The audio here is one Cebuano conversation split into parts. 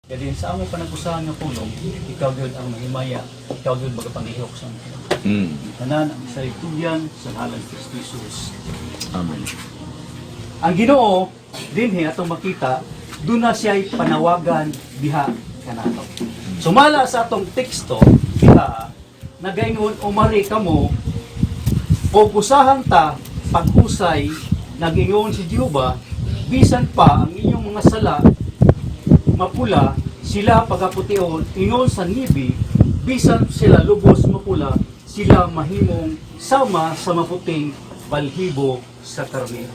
Kaya din sa among panag-usahan nga pulong, ikaw gyud ang mahimaya, ikaw gyud magapangihok sa among kinabuhi. Tanan ang isa tugyan sa ngalan ni Kristo Jesus. Amen. Ang Ginoo dinhi atong makita, duna siya'y panawagan diha kanato. Sumala sa atong teksto diha, nagaingon, "Umari kamo o usahan ta paghusay, nagingon si Jehova, bisan pa ang inyong mga sala mapula, sila pagapution ingon sa nibi, bisan sila lubos mapula, sila mahimong sama sa maputing balhibo sa karnero."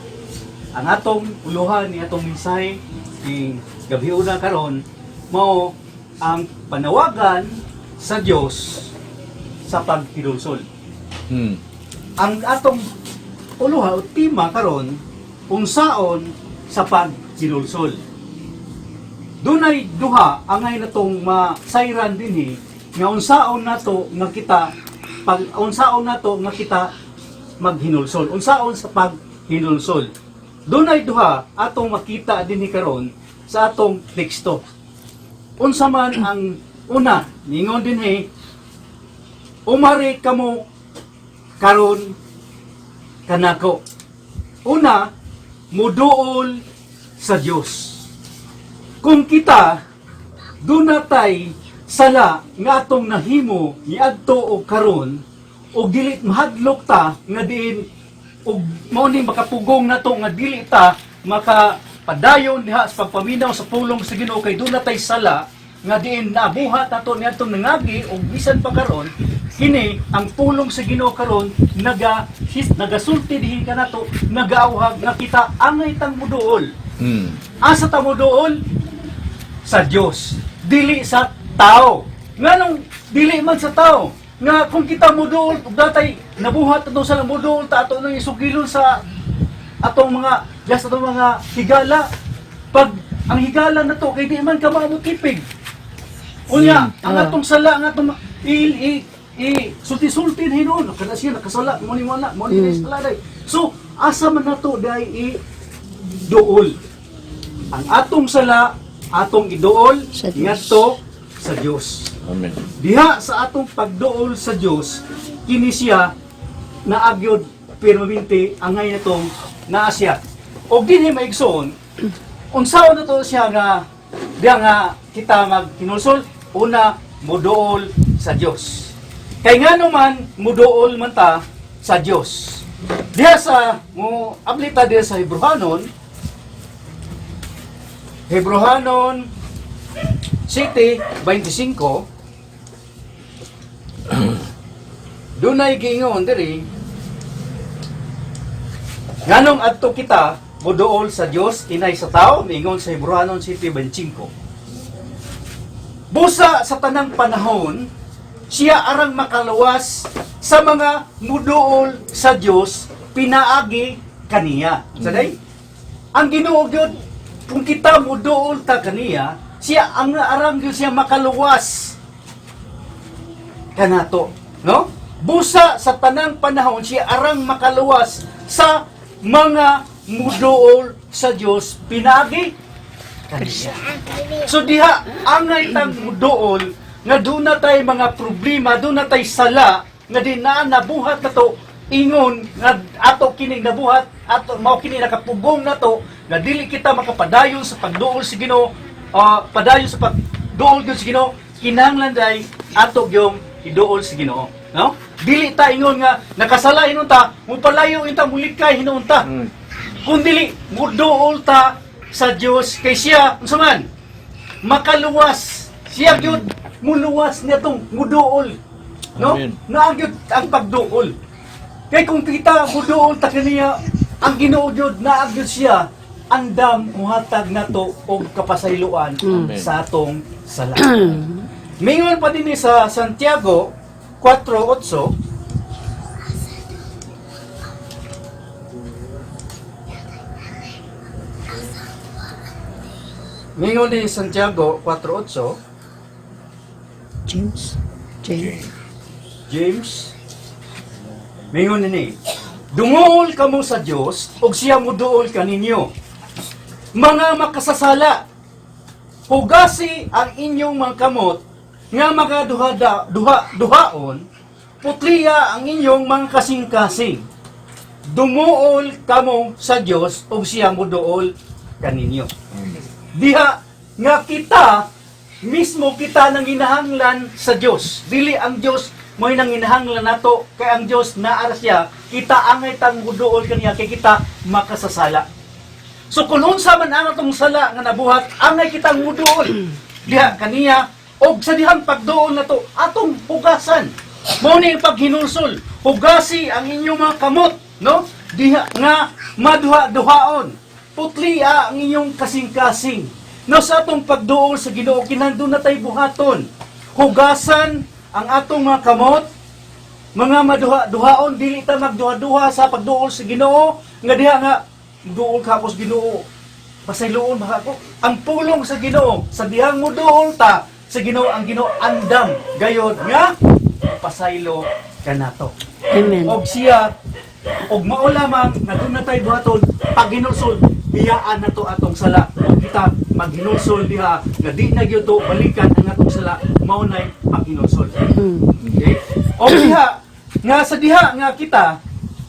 Ang atong uluhan ni atong mensahe ning gabiuna karon mao ang panawagan sa Dios sa paghinulsol. Ang atong uluhan o tema karon, unsaon sa paghinulsol. Dunay duha angay natong masayran dinhi nga unsaon nato nga kita pag unsaon nato nga kita maghinulsol. Unsaon sa paghinulsol. Dunay duha atong makita dinhi karon sa atong teksto. Unsa man ang una, ningon dinhi, "Umari kamo karon kanako." Una, muduol sa Dios. Kung kita dunatay sala nga atong nahimo niadto og karon og dili mahadlok ta nga diin og mao ni makapugong nato nga dili ta maka padayon diha sa pagpaminaw sa pulong sa Ginoo kay dunatay sala nga diin nabuhat nato niadtong nangagi og bisan pa karon, kini ang pulong sa Ginoo karon nagasulti dihi kanato, nagaawhag nga kita angay tang muduol. Asa ta moduol? Sa Dios, dili sa tao. Nganong dili man sa tao? Nga kung kita moduol ug datay nabuhat ato sa moduol ta ato nang isugilon sa atong mga just atong mga higala, pag ang higala na to kay di man ka maabot tipig. Unya, ang atong sala nga atong i i i sulti-sulti hinuon kada siya nakasala mo ni wala mo ni sala day. So asa man nato day i duol ang atong sala? Atong iduol sa Dios. Ngadto sa Dios. Amen. Diha sa atong pagduol sa Dios, kini siya naagyod permanente, angay natong naa siya. Og dinhi, mga igsoon, unsaon na to siya nga diha nga kita maghinulsol? Una, muduol sa Dios. Kay ngano man muduol man ta sa Dios? Diha sa mo ablita diha sa Hebrohanon, Hebrohanon 7:25, dunay giingon diri nganong adto kita moduol sa Dios inay sa tao. Miingon sa Hebrohanon 7:25, "Busa sa tanang panahon siya arang makaluwas sa mga muduol sa Dios pinaagi kaniya." Sa day ang Ginoo gyud, kung kita muduol ta kaniya, siya ang arang gyud siya makaluwas kanato, no? Busa sa tanang panahon siya arang makaluwas sa mga muduol sa Dios pinaagi kaniya. So diha angay tang muduol nga duna tay mga problema, duna tay sala nga di na nabuhat nato, ingon nga ato kining nabuhat ato, mao kini nakapugong nato nga dili kita makapadayon sa pagduol sa Ginoo, padayon sa pagduol gyud sa Ginoo. Kinahanglan day ato gyung iduol sa Ginoo, no? Dili ta ingon nga nakasala hinuon ta, mupalayo inta, mulikay hinuon ta, kun dili muduol ta sa Dios kay siya unsa man makaluwas, siya gyud muluwas niya muduol, no? Amen. Naa gyud ang pagduol kay kung kita muduol ta kaniya, ang Ginoo gyud naa gyud siya andam muhatag nato og kapasayloan Amen. sa atong sala. Mingon pa din ni sa Santiago 4:8. Mingon din Santiago 4:8. James. James. James. Mingon ni, "Dungol kamo sa Dios ug siya muduol kaninyo. Mga makasasala, Hugasi ang inyong mga kamot nga mga duha, duha duhaon, putliya ang inyong mga kasing-kasing. Dumuol kamo sa Dios ug siya moduol kaninyo. Amen. Diha nga kita mismo, kita nang ginahanglan sa Dios. Dili ang Dios mo'y nanginahanglan nato, kay ang Dios naa ra siya, kita angay tang muduol kaniya kay kita makasasala. So kung unsa man ang atong sala nga nabuhat, angay kitang muduol diha kaniya, og sa dihang pagduol nato, atong hugasan. Mao ni ang paghinulsol. Hugasi ang inyong mga kamot, no? Diha nga maduha-duhaon. Putlia ang inyong kasing-kasing. No, sa atong pagduol sa Ginoo, kinahanglan na tay buhaton. Hugasan ang atong mga kamot, mga maduha-duhaon, dili ta magduha-duha sa pagduol sa Ginoo nga diha nga duol ka ako sa Ginoo, pasayloon ba ako. Ang pulong sa Ginoo, sa dihang mo duol ta sa Ginoo, ang Ginoo andam gayod nga pasaylo kanato. Amen. Og siya og mao lamang nga doon na tayo buhaton paghinulsol, biyaan nato atong sala ug kita maghinulsol diha nga di na gyud to balikan ang atong sala. Mao nay paghinulsol. Okay? O diha nga sa diha nga kita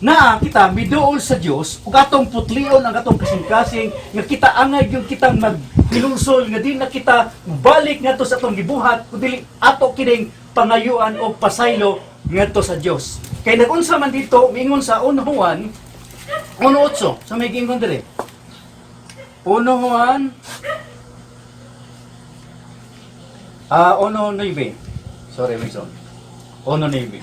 naa kita miduol sa Dios ug atong putlion ang atong kasing-kasing nga kita angay gyud kitang maghinulsol nga di na kita balik ngadto sa atong gibuhat, kun dili ato kining pangayuan og pasaylo ngadto sa Dios. Kay nagunsa man dito, miingon sa 1 Juan 1:8, sa may giingon diri. 1 Juan 1:9. Sorry, Wilson. 1:9.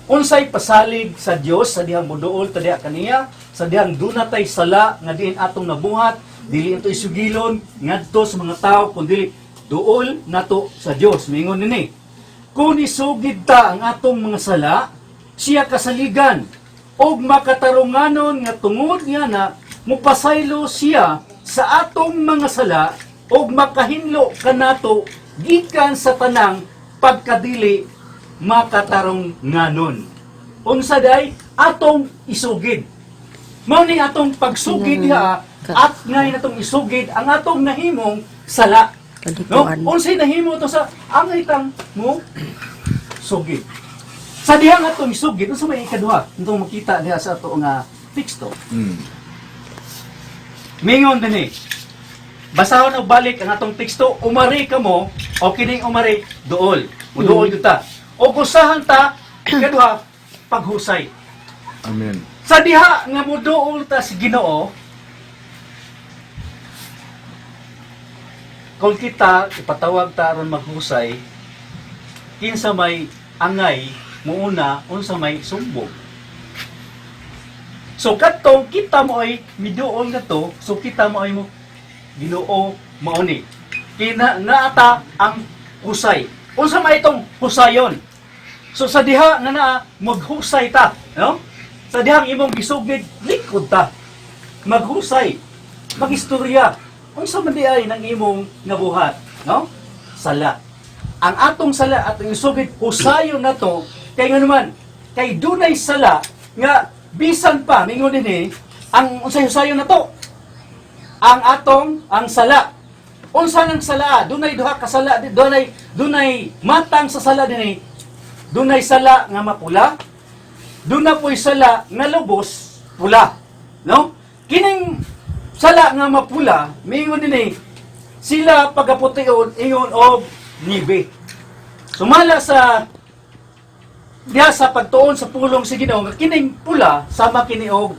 Unsay pasalig sa Dios sa dihang muduol ta diha kaniya, sa dihang dunatay sala nga diin atong nabuhat, dili ito isugilon ngadto sa mga tao, kun dili duol nato sa Dios. Mingon nini: Kung isugid ta ang atong mga sala, siya kasaligan og makatarunganon nga tungod nga na mupasaylo siya sa atong mga sala og makahinlo kanato gikan sa tanang pagkadili makatarunganon. Unsa day atong isugid? Mao ni atong pagsugid diha at ngay natong isugid ang atong nahimong sala. No? Kalikuan. Unsay nahimo to sa angay tang mo sugid. Sa dihang atong isugid, unsa may ikaduha? Itong makita diha sa ato nga teksto. Mingon dinhi. Basahon og balik ang atong teksto, umari kamo o kining umari duol. Muduol gyud ta. O usahan ta ikaduha, paghusay. Amen. Sa diha nga muduol ta sa Ginoo, kung kita ipatawag ta aron maghusay, kinsa may angay muuna, unsa may sumbong. So kadtong kita mo ay miduol na to, so kita mo ay mo Ginoo, mao ni. Kina naata ang husay. Unsa may itong husayon? So sa diha nga naa maghusay ta, no? Sa dihang imong gisugid, likod ta. Maghusay, magistorya. Unsa man di ay nang imong nabuhat, no? Sala. Ang atong sala at ang isugid, husayon na to, kay nga naman kay dunay sala nga bisan pa mingon dinhi ang unsay husayon na to ang atong ang sala. Unsa nang sala? Dunay duha ka sala, dunay matang sa sala dinhi. Dunay sala nga mapula. Duna po'y sala nga lubos pula. No? Kining sala nga mapula, mingon dinhi sila pagaputiun ingon og nibe. Sumala sa diha sa pagtuon sa pulong sa Ginoo nga kining pula sama kini og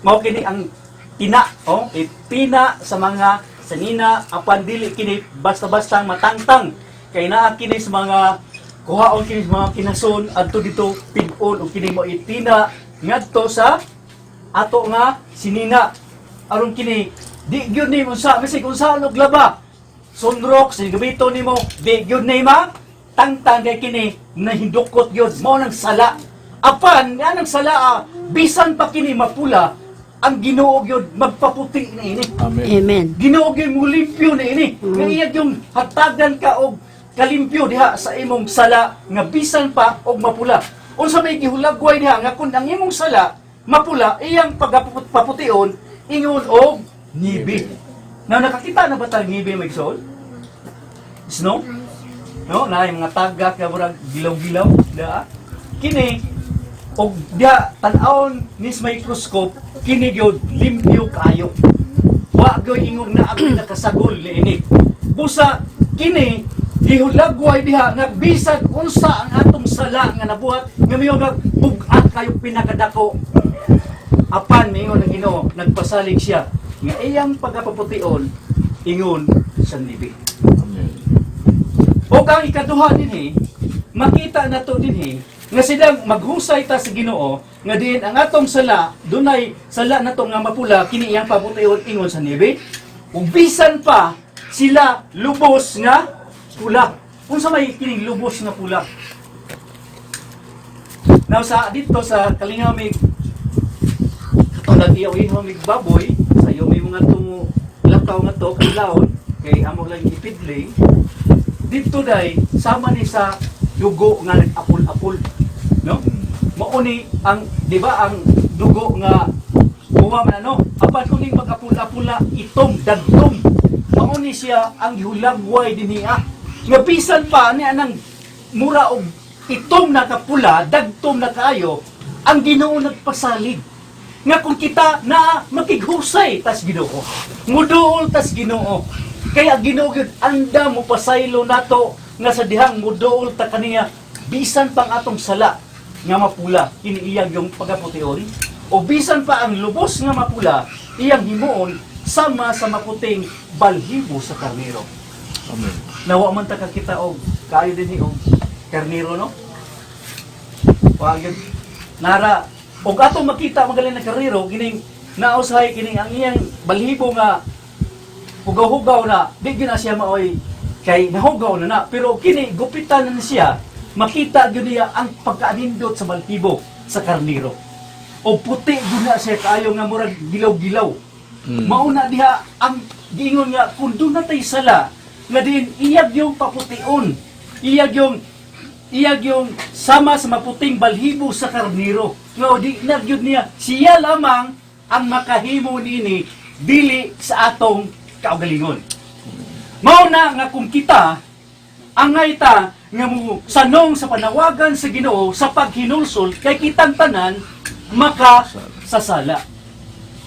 mao kini ang tina, oh, itina sa mga sanina, apan dili kini basta-basta matangtang kay naa kini sa mga kuhaon kini sa mga kinason adto dito pig-on, ug kini mo itina ngadto sa ato nga sinina aron kini di gyud nimo sa bisig unsa og laba, sunrock si gamiton nimo, di gyud ni ma tangtang kay kini nahindukot gyud. Mao nang sala, apan nga nang sala, bisan pa kini mapula, ang Ginoo gyud magpaputi ni ini. Amen. Amen. Ginoo gyud mulimpyo ni ini. Nga iya gyud hatagan ka og kalimpyo diha sa imong sala nga bisan pa og mapula. Unsa may gihulagway diha nga kun ang imong sala mapula, iyang pagpapution ingon og nibi. Na nakakita na ba tag niebe, mga igsoon? Snow? No, na mga tagak nga murag gilaw-gilaw, da. Kini og diha tan-awon nis microscope, kini gyud limpyo kaayo. Wa gyud ingon na agoy nakasagol niini. Busa kini gihulagway diha nga bisag unsa ang atong sala nga nabuhat nga mayo nga bug-at kayo pinakadako, apan miingon ang Ginoo, nagpasalig siya nga iyang pagapaputiol ingon sa niebe. Amen. O ang ikaduha dinhi, makita nato dinhi nga silang maghusay ta sa Ginoo nga diin ang atong sala, dunay sala nato nga mapula, kini iyang pabutiyon ingon sa niebe. Ug bisan pa sila lubos nga pula. Unsa may kining lubos nga pula? Now sa dito sa Kalingamig katong nag-iyaw-ihaw mig baboy, sa iyo may mga tungo lakaw nga to kadlawon kay amo lang ipidling dito day, sama ni sa dugo nga nag-apol-apol, no? Mao ni ang, di ba, ang dugo nga buwa man ano, apan kung ning mag-apol-apula itom dagtom, mao ni siya ang gihulagway dinhiya nga bisan pa ni anang mura og itom na kapula, dagtom na kaayo, ang Ginoo nagpasalig nga kung kita na makighusay tas Ginoo, muduol tas Ginoo, kaya Ginoo gyud anda mo pasaylo nato nga sa dihang muduol ta kaniya, bisan pang atong sala nga mapula, kini iyang yung pagaputiol, o bisan pa ang lubos nga mapula, iyang himuon sama sa maputing balhibo sa karnero. Amen. Nawa man ta kakita og kaayo dinhi og karnero, no? Wa gyud nara og atong makita magaling na karnero, kining nausahay kining ang iyang balhibo nga hugaw-hugaw na, di gyud na siya maoy kay nahugaw na na, pero kini gupitan na siya, makita gyud niya ang pagkaanindot sa balhibo sa karnero o puti gyud na siya kaayo nga murag gilaw-gilaw. Mauna diha ang giingon nga kung doon na tay sala nga diin iyag yung papution, iyag yung sama sa maputing balhibo sa karnero. Nga o di na gyud niya, siya lamang ang makahimo niini, dili sa atong kaugalingon. Mao na nga kung kita angay ta nga mo sanong sa panawagan sa Ginoo sa paghinulsol kay kitang tanan maka sasala.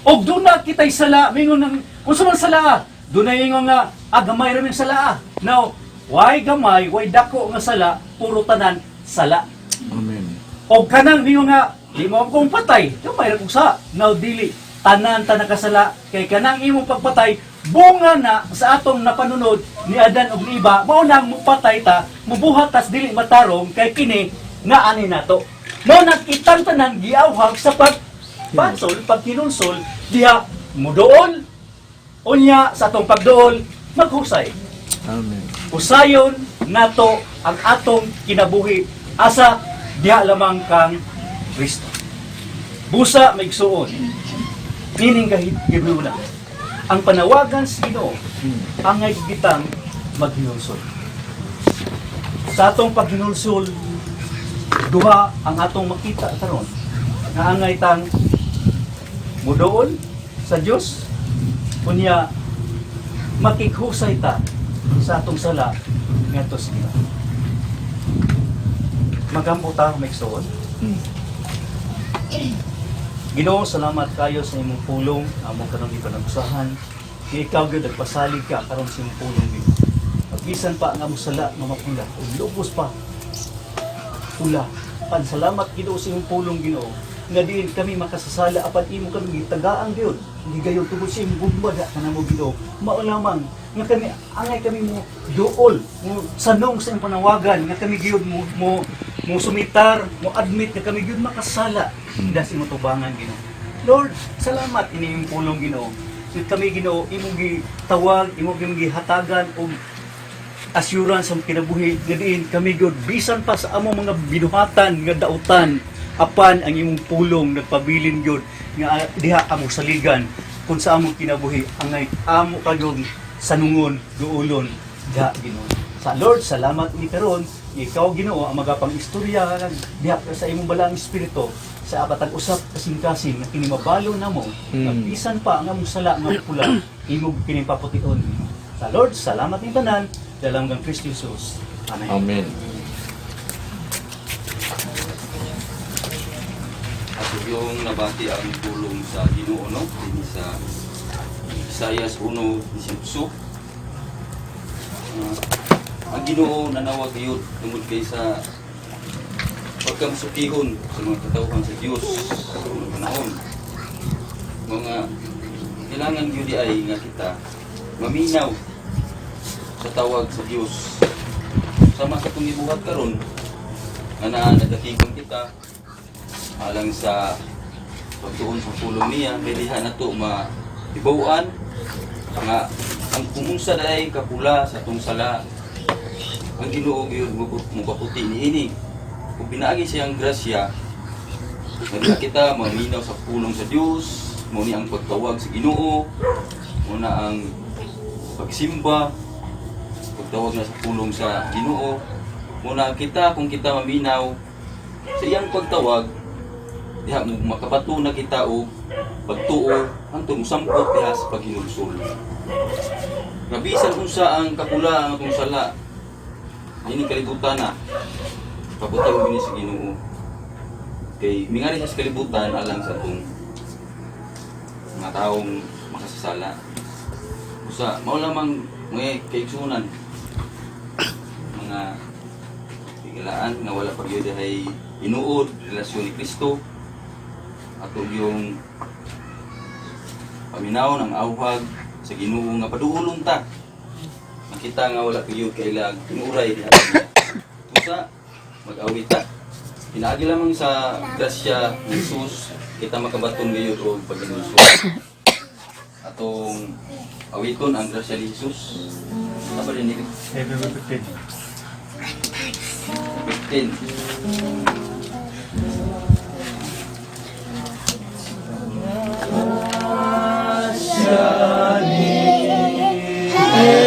Og doon na kita'y sala, mingon ng, kung sa man sala, doon na ingon nga, ah, gamay ra ming sala ah. Now, why gamay, why dako nga sala, puro tanan sala. Amen. Og kanang mingon nga, di mo akong patay, gamay ra kong sa. Now, dili, tanan ta nakasala, kay kanang imong pagpatay, bunga na sa atong napanunod ni Adan og ni Iba, mao nang mupatay ta, mubuhat tas dili matarong, kay kini nga ani nato. Mao na kitang tanan giawhag sa pag basol, paghinulsol, diha mudool, unya sa atong pagdool, maghusay. Amen. Usayon nato ang atong kinabuhi asa diha lamang kang Kristo. Busa, maigsuon, nining gahigibuna. Ang panawagan sa Ginoo angay gitang maghinulsol. Sa atong paghinulsol, duha ang atong makita karon nga angay tang mudool sa Dios, unya makighusay ta sa atong sala ngadto sa Ginoo. Magampo ta, maigsuon. Ginoo, salamat kayo sa imong pulong, amo karon gipanag-usahan. Nga ikaw gyud nagpasalig ka karon sa imong pulong, Ginoo. Pagbisan pa nga mo sala nga mapula, ug lubos pa pula. Pansalamat, Ginoo, sa imong pulong, Ginoo, nga diin kami makasasala apan imo kami gitagaan gyud. Hindi gayon tungod sa imong gugma da kanamo, Ginoo. Mao lamang nga kami angay kami mo duol, mo sanong sa imong panawagan nga kami gyud mo sumitar, mo admit nga kami gyud makasala da sa imong tubangan, Ginoo. Lord, salamat ini imong pulong, Ginoo. Nga kami, Ginoo, imong gitawag, imong gihatagan og assurance ang kinabuhi nga diin kami gyud bisan pa sa among mga binuhatan nga dautan, apan ang imong pulong nagpabilin gyud nga diha among saligan kung sa among kinabuhi angay amo kagyud sanungon, duulon diha, Ginoo. Sa Lord, salamat ni karon ikaw, Ginoo, ang magapang istorya diha sa imong balaang espiritu sa abatag usap kasing-kasing nga kini mabalo namo nga bisan pa ang among sala nga pula. Imo kining papution. Sa Lord, salamat ni tanan dalam kang Kristo Jesus. Amen. Amen. Ato yung nabati ang pulong sa Ginoo, no, dinhi sa Isaias 1:18. Ang Ginoo nanawag gyud tungod kay sa pagkamasukihon sa mga katawhan sa Dios sa unang panahon. Mga kailangan gyud ay nga kita maminaw sa tawag sa Dios. Sama sa itong ibuhat karon nga naa nagakikon kita alang sa pagtuon sa pulong niya, kay diha nato maibaw-an nga ang kumunsa ay kapula sa atong sala, ang Ginoo gyud mukaputi niini kung pinaagi siyang grasya nga diha kita maminaw sa pulong sa Dios. Mao ni ang pagtawag sa Ginoo, mao na ang pagsimba, pagtawag na sa pulong sa Ginoo. Mao na kita, kung kita maminaw sa iyang pagtawag diha, mo makabato na kita og pagtuo hangtod mosampot diha sa paghinulsol. Nga bisan unsa ang kapula ang atong sala nining kalibutan na, pabuti og sa Ginoo. Kay mingari siya sa kalibutan alang sa atong mga taong makasasala. Usa mao lamang, mga kaigsunan, mga higalaan nga wala pa gyud ay hinuod relasyon ni Kristo, ato yung paminaw ng awhag sa Ginoo nga paduolon ta. Makita nga wala gyud kailag tinuray diha niya. Usa mag-awit ta. Pinaagi lamang sa grasya ni Jesus kita makabaton gayud og paghinulsol. Atong awiton ang grasya ni Jesus. Apa din ni February 15. 15.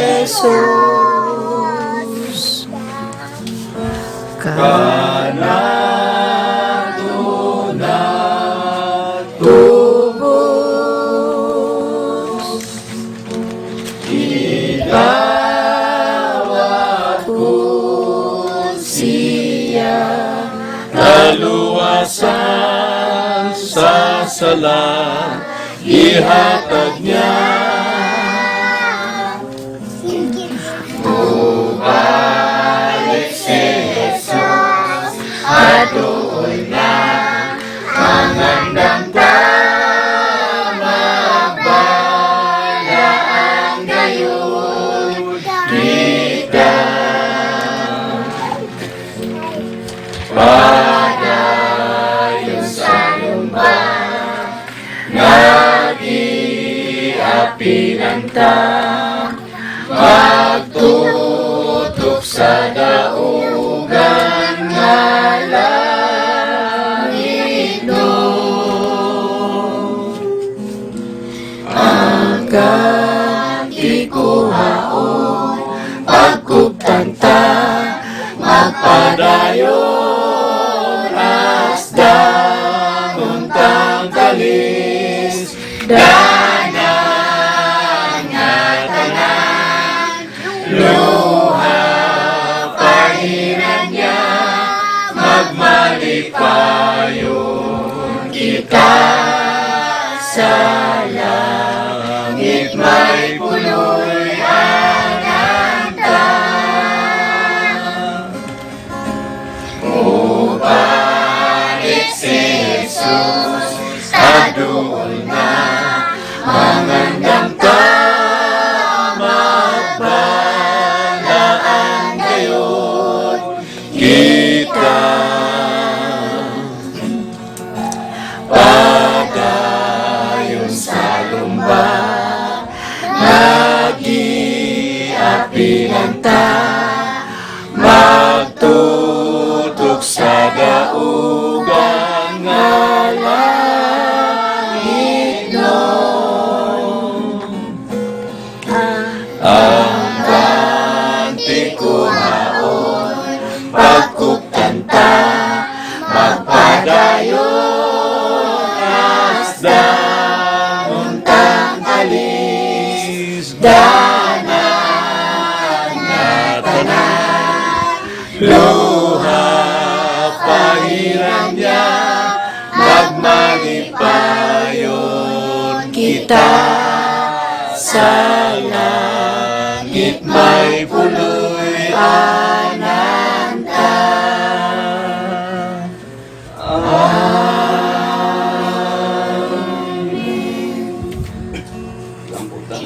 Jesus Kanato na tubos Idawat ko siya kaluwasan sa sala ihatag niya. Bumalik si Jesus adoy na mangandam ta magbalaan gayon kita padayon sa lumba nagiapilan ta magtutok sa daugan nga langit ang kantikuhaon pagkuptan ta magpadayon asda untang kalis danan nga tanan luha pahiran niya magmalipayon kita sa langit may puloy ang anta. Bumalik si Jesus adoon na mangandam ta magbalaan gayon kita padayon sa lumba nagiapilan ta magtutok sa daugan nga langit nun. Ang kantikuhaon pagkuptan ta magpadayon asda untang alis. Kita sa langit may puloy-anan ta. Ampo ta.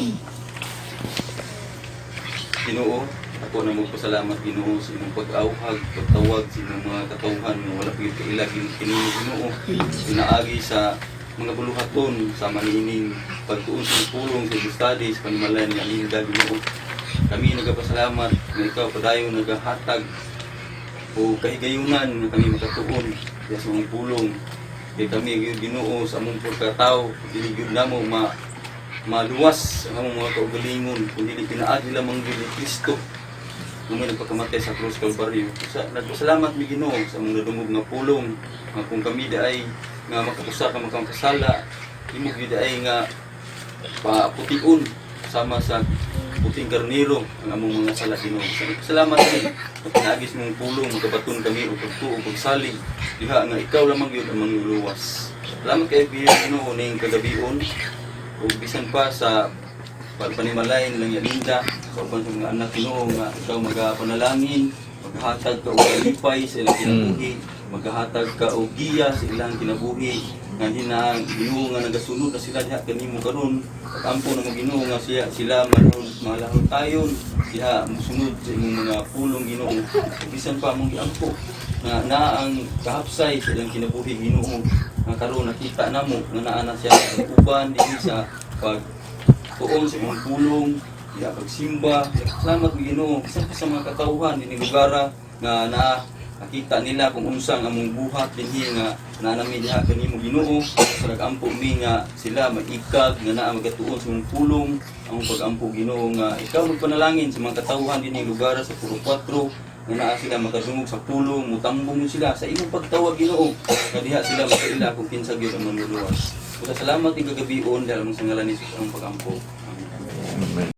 Ginoo, ako na magpasalamat, Ginoo, sa imong pag-awhag, pagtawag sa imong mga katawhan nga wala gyud kaila kini, Ginoo. Pinaagi sa mga buluhaton sa maniining pagtuon sa pulong sa studies panimalay ni Alinda, Ginoo. Kami nagapasalamat nga ikaw padayon nagahatag o kahigayunan nga kami makatuon sa mga pulong. Kay kami gyud, Ginoo, sa among pagkatao, dili gyud namo maluwas ang among mga kaugalingon kung dili pinaagi lamang gyud ni Kristo nga may nagpakamatay sa krus Kalbaryo. Sa nagpasalamat mi, Ginoo, sa among nadungog nga pulong nga kung kami diay nga makapusa ka makakasala, imo gyud ay nga papution sama sa puting karnero ang among mga sala, Ginoo. Salamat mi nga pinaagi sa imong pulong makabaton kami og pagtuo, pagsalig diha nga ikaw lamang gyud ang mangluluwas. Salamat kay Ginoo ning kagabion ug bisan pa sa pagpanimalay nilang Yalinda sa uban sa mga anak, Ginoo, nga ikaw magapanalangin, maghatag ka og kalipay sa ilang kinabuhi, maghatag ka og giya sa ilang kinabuhi nga hina, Ginoo, nga nagasunod na sila diha kanimo karon. Pag-ampo na mo, Ginoo, nga siya sila malahon malahon tayon diha musunod sa imong mga pulong, Ginoo. Ug bisan pa among giampo na naa ang kahapsay sa ilang kinabuhi, Ginoo, nga karon nakita namo nga naa na siya sa uban dinhi sa pag tuon sa imong pulong diha, pagsimba. Salamat, Ginoo, bisan pa sa mga katawhan dinhi lugara nga naa nakita nila kung unsa ang among buhat dinhi nga naa nami diha kanimo, Ginoo. Sa nag-ampo mi nga sila maikag nga naa magatuon sa imong pulong. Ang pag-ampo, Ginoo, nga ikaw magpanalangin sa mga katawhan dinhi lugar sa Puro 4 nga naa sila makadungog sa pulong, mutambong sila sa imong pagtawag, Ginoo, nga diha sila makaila kung kinsa gyud ang manluluwas. Usa salamat ing kagabion dahil sa ngalan ni Jesus ang pag-ampo. Amen. Amen.